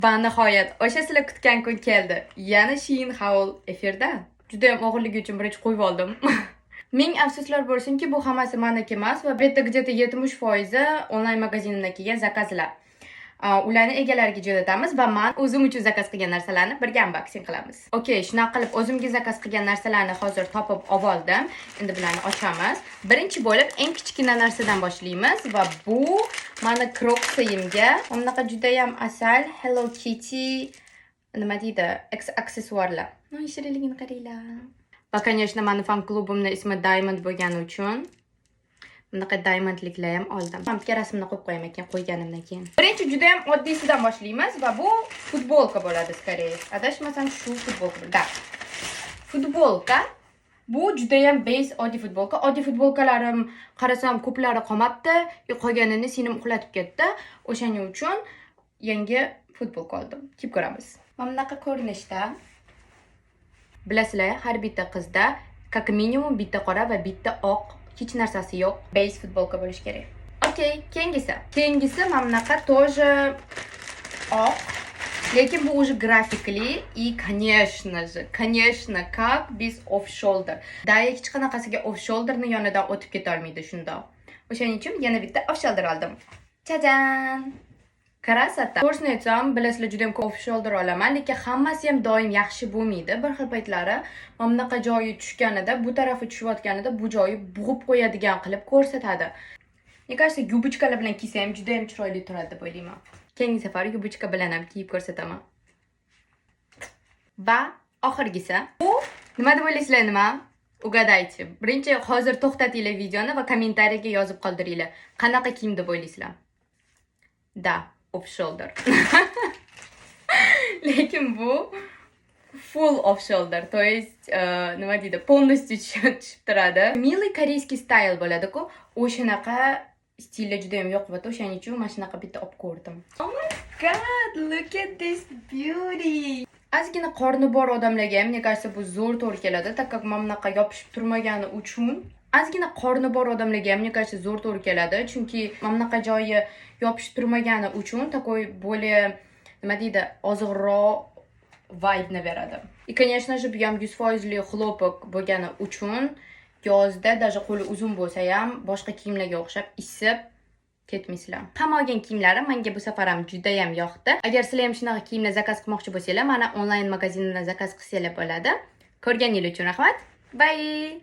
Va nihoyat o'sha sizlar kutgan kun keldi. Yana Shein haul efirda. Judayam og'irligi uchun birinchi qo'yib oldim. Ming afsuslar bo'lsinki, bu hammasi maniki emas va bu yerda где-то 70 foizi onlayn magazinimdan kelgan zakazlar. Ularni egalariga jo'natamiz va man o'zim uchun zakaz qilgan narsalarni birga unboxing qilamiz. Okey, shunaqa qilib o'zimga zakaz qilgan narsalarni hozir topib oldim. Endi bularni ochamiz. Birinchi bo'lib eng kichkina narsadan boshlaymiz va bu mani Crocs'imga bunaqa judayam asal Hello Kitty, nima deydi, aksessuarlar. No, shirinligini qaranglar. Va, конечно, mani fan klubimni ismi Diamond bo'lgani uchun bunaqa diamondliklar ham oldim. Bitta rasmini qo'yib qo'yaman ekan qo'yganimdan keyin. Birinchi juda ham oddiysidan boshlaymiz va bu futbolka bo'ladi, скорее. Adashmasam, shu futbolka. Да. Futbolka. Bu juda ham base, oddiy futbolka. Oddiy futbolkalarim, qarasam, ko'plari qolmabdi, qolganini singlim uxlatib ketdi. O'shaning uchun yangi futbolka oldim. Kiyib ko'ramiz. Mana bunaqa ko'rinishda. Bilasizlar, har bitta qizda как minimum bitta qora va bitta oq, hech narsasi yo'q base futbolka bo'lishi kerak. Okey, keyingisi. Keyingisi mana bunaqa тоже oq, lekin bu уже grafikli и, конечно же, конечно, как без off shoulder. Да, hech qanaqasiga off shoulderni yonidan o'tib ketolmaydi shundoq. O'shaning uchun yana bitta off shoulder oldim. Chajan! Красота. To'g'risini aytsam, bilasizlar, juda ham ko'p off shoulder olaman, lekin hammasi ham doim yaxshi bo'lmaydi. Bir xil paytlari mana bunaqa joyi tushganida, bu tarafi tushayotganida bu joyi bug'ib qo'yadigan qilib ko'rsatadi. Мне кажется, юбочка lar bilan kiysa ham juda ham chiroyli turadi deb o'ylayman. Keyingi safar юбочка bilan ham kiyib ko'rsataman. Va oxirgisi. Bu nima deb o'ylaysizlar, nima? Угадайте. Birinchi hozir to'xtatinglar videoni va kommentariyaga yozib qoldiringlar. Qanaqa kiyim deb o'ylaysizlar? Да, off shoulder. Lekin bu full off shoulder, то есть nima deydi, полностью tushib turadi. Милый корейский style bo'ladi-ku, o'shanaqa stilda juda ham yoqyapti, o'shaning uchun mana shunaqa bitta olib ko'rdim. Oh my God, look at this beauty. Ozgina qorni bor odamlarga ham, мне кажется, bu zo'r to'g'ri keladi, так как mana bunaqa yopishib turmagani uchun. Ozgina qorni bor odamlarga ham, мне кажется, zo'r to'g'ri keladi, chunki mana bunaqa joyi yopishib turmagani uchun такой более, nima deydi, ozg'inroq vibe'ni beradi. И, конечно же, bu ham 100 foizli хлопок bo'lgani uchun yozda даже qo'li uzun bo'lsa ham boshqa kiyimlarga o'xshab isib ketmaysizlar. Hamma olgan kiyimlarim menga bu safar ham juda ham yoqdi. Agar sizlar ham shunaqa kiyimlar zakaz qilmoqchi bo'lsanglar, mana onlayn magazindan zakaz qilsanglar bo'ladi. Ko'rganingiz uchun rahmat. Bye.